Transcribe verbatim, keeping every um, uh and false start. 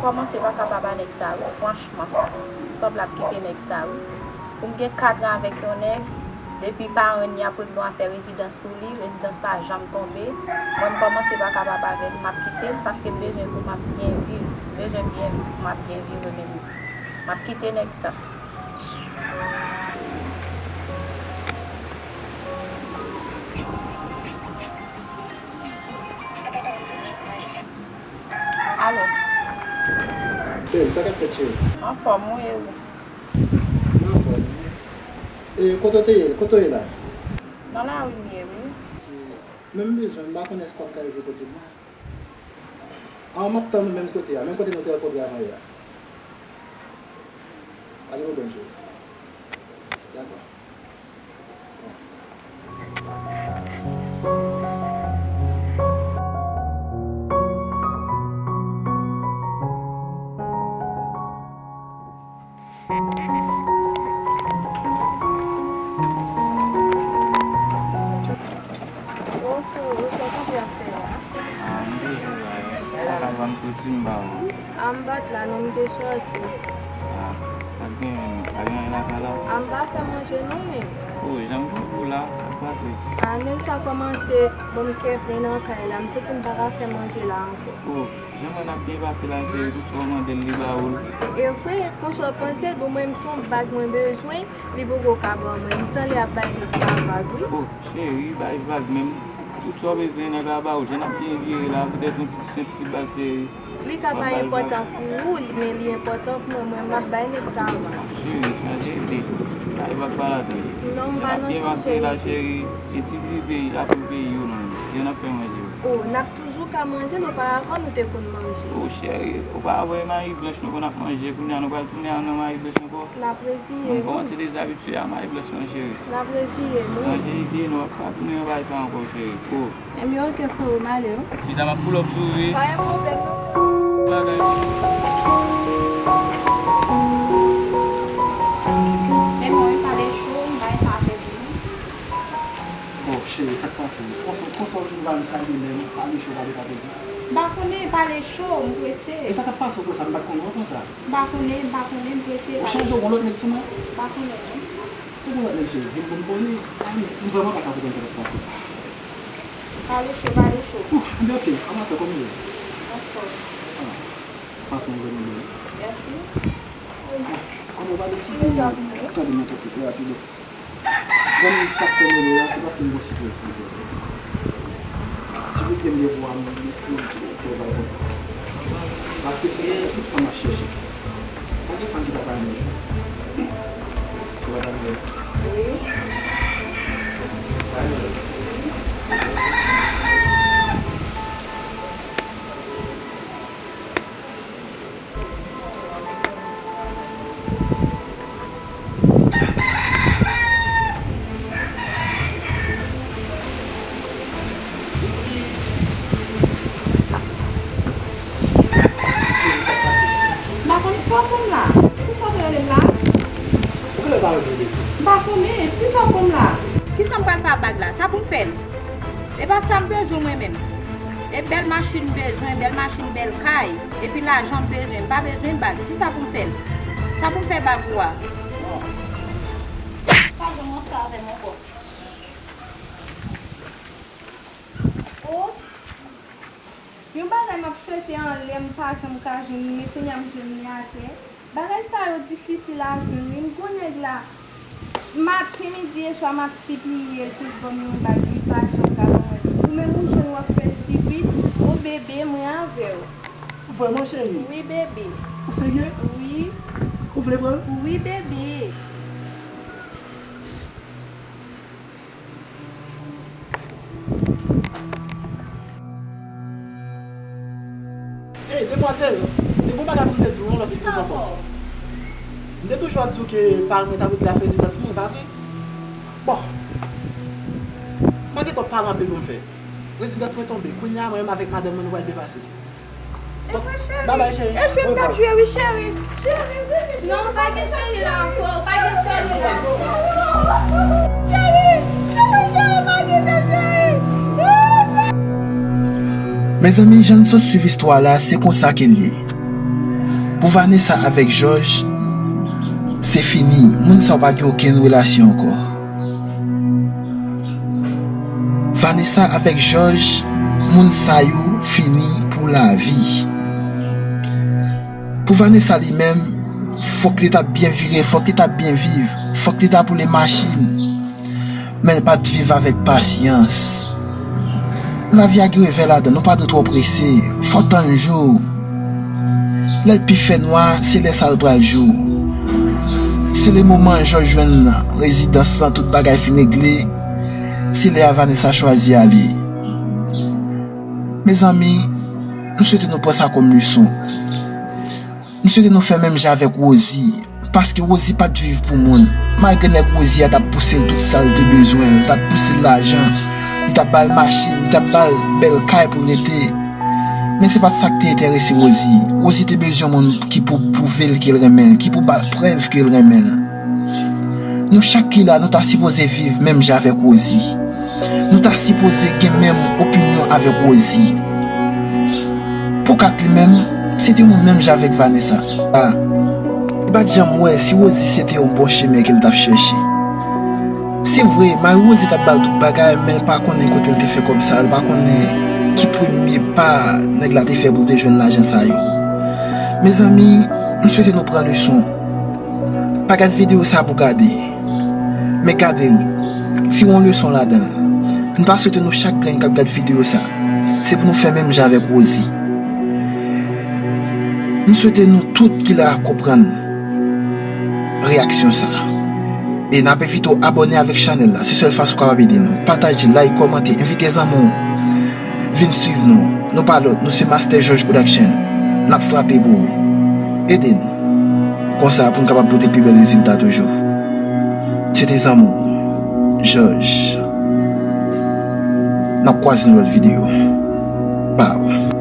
Kòmanse pa kapab a nèg sa wi, franchman. Sanble ap kite nèg sa wi. Pou m gen kat an avèk yon nèg, depi paran li ap regle yon afè rezidans pou li, rezidans pa janm tonbe. Mwen m kòmanse pa kapab avè l, m ap kite l paske m bezwen pou m ap byen viv. M bezwen byen viv pou m ap byen viv, men m ap kite nèg sa. Alo. Hey, sa k ap fèt, cheri? Anfòm, wi, e ou? M anfòm, wi. E, kote w te ye? Kote w ye la? Nan lari m ye, wi. Men m bezwen, m pa konnen èske w ap ka rive kote m nan. An, m ap tann ou menm kote a, menm kote nou te rankontre avan yè a. Pa gen pwoblèm, cheri. Dakò. Ofo, ou sa konpè ap fè la? Ah, m te jwe la, la ka vann soti m ba ou. Ah, m pa t la non, m te sòti. Ah, sa k genyen, pa gen anyen lakay la? Ah, m pa fè manje non, men. Oh, jan m twouve w la, sa k pase? Ah, nèg sa kòmanse ban m kè plen nan kay la, m santi m pa ka fè manje la ankò. Oh, jan mwen ap byen pase la, cheri, tout sa w mande l, li ba ou l. E vre, konsa w panse l, bon, mwen, m se yon bag mwen bezwen, li poko ka ban mwen. M sanble ap bay nèg sa vag, wi. Oh, cheri, bay vag menm. Tout sa w bezwen, nèg la ba ou. Jan n ap byen jere la, poutèt yon ti senp ti bag, cheri. Li ka pa enpòtan pou ou, men li enpòtan pou mwen. Mwen, m ap bay nèg sa vag. Cheri, chanje ide. Bay vag pa ladan. Non, m pa nan chanje ide. Jan n ap byen pase la, cheri, etidye peyi, apre peyi yo, non. Jan n ap fè manje yo. Oh, n ap toujou ka manje l, oparavan nou te konn manje. Oh, cheri, oparavan e mayi blanch nou konn ap manje, kounye a nou pral tounen nan mayi blanch ankò. N ap reziye nou. Nou kòmanse dezabitye a mayi blanch lan, cheri. N ap reziye nou. Chanje ide, nou ap pa tounen nan bagay sa ankò, cheri. Oh. Ebyen, oke, freo, m ale wi. Chita, m ap pull up sou ou, wi. Pa gen pwoblèm non. Bagay. Men mwen, pale cho, m bay pa pèdi non. Oh, cheri, sa k pase? Konsa, konsa w vin ba m sa de menm, pale cho, pale pa pèdi. M pa konnen, pale cho, m prese. E sa k ap pase w konsa, m pa t konnen w konsa. M pa konnen, m pa konnen, m prese. Ou chanje w gon lòt nèg sou mwen? M pa konnen non. Se gon lòt nèg, cheri, vin pou m konnen. Ay, m vrèman pa ka konprann sa k ap pase. Pale cho, pale cho. Ouf, ebyen oke, kòman sa, kòman w ye? Anfòm. Ah, pase yon vrèman bèl. Mèsi. Kòman w pale? Ti rezon pou mwen. Tande mwen tèt ou, trè rapide. Zanmi, sa k fè m rele w la, se paske m gon sitiyasyon pou ou. Ti pwoblèm de vwa mwen, m esplike w ti bagay konsa. Paske se pa tout fanm ap chèche. Pa gen fanm ki pa ka renmen. Se pa ta mwen. Wi. Pa renmen. M pa konnen sa w konn la. Poukisa w te rele m la? Ou genlè pa rele m. M pa konnen. Poukisa w konn la? Kisa m pral fè ak bag la? Sa pou m fè l? E pa sa m bezwen mwen menm. E bèl machin m bezwen, bèl machin, bèl kay. Epi lajan m bezwen, m pa bezwen bag. Kisa pou m fè l? Sa pou m fè bag ou a? Pa janm ranse avè m ankò. Oh! Yon bagay m ap chèche anlè m pa janm ka jwenn li, men kounye a m jwenn li atè. Bagay sa yo difisil a jwenn wi. M gon nèg la, maten, midi e swa m ap sipliye l pou l ban m yon bag, li pa janm ka ban mwen. Ou menm ou jwenn w ap fè stipid, o bebe, mwen avè w. Vrèman, cheri? Wi, bebe. Ou serye? Wi. Ou vle pran l? Wi, bebe. Ey, demwazèl, te gon bagay pou m te di w, yon lòt sipriz ankò. M te toujou ap di w ke paran mwen t ap regle afè rezidans mwen, pa vre? Bon, m pa gen twòp pale anpil pou m fè. Rezidans mwen tonbe. Kounye a, mwen menm avèk madanm mwen, nou pral depase. Babay, cheri. E fim n ap jwe wi, cheri. Cheri, vini, cheri. Non, pa gen cheri la ankò, pa gen cheri la ankò. Cheri, cheri, cheri, pa gen cheri. Mezanmi, jan n sot swiv istwa la, se konsa ke l ye. Pou Vanessa avèk Jòj, se fini. Moun sa yo pa gen okenn relasyon ankò. Vanessa avèk Jòj, moun sa yo fini pou lavi. Pou Vanessa li menm, fòk li t ap byen vire, fòk li t ap byen viv, fòk li t ap woule machin. Men l pa t viv avèk pasyans. Lavi a gen revè ladan l, nou pa dwe twò prese, fò tann jou. Lè l pi fè nwa, se lè sa l pral jou. Se le moman Jòj jwenn rezidans lan, tout bagay fin regle, se lè a Vanessa chwazi ale. Mezanmi, m swete nou pran sa kòm leson. M swete nou fè menm jan avèk Rosie, paske Rosie pa t viv pou moun. Malgre nèg Rosie a t ap pouse l tout sa l te bezwen, l t ap pouse l lajan, li t ap ba l machin, li t ap ba l bèl kay pou l rete. Men se pa t sa k te enterese Rosie. Rosie te bezwen moun ki pou pwouve l ke l renmen l, ki pou ba l prèv ke l renmen l. Nou chak ki la, nou ta sipoze viv menm jan avèk Rosie. Nou ta sipoze gen menm opinyon avèk Rosie. Pou Kat li menm, se te moun menm jan avèk Vanessa. A, li pa t janm wè si Rosie se te yon bon chemen ke l t ap chèche. Se vre, mari Rosie t ap ba l tout bagay, men l pa konnen kote l te fè kòb sa, l pa konnen ki premye pa nèg la te fè pou l te jwenn lajan sa yo. Mezanmi, m swete nou pran leson. Pa gad videyo sa pou gade. Men gade l. Tire yon leson ladan l. M ta swete nou chak grenn k ap gad videyo sa, se pou nou fè menm jan avèk Rosie. M swete nou tout ki la konprann reyaksyon sa. E n ap envite w abòne avèk chanèl la. Se sèl fason w kapab ede nou. Pataje, like, kòmante, envite zanmi w vin swiv nou. Nou pa lòt, nou se Master George Production. N ap frape pou ou. Ede n. Konsa pou n kapab pote pi bèl rezilta toujou. Se te zanmi w, George. N ap kwaze nan lòt videyo. Pow.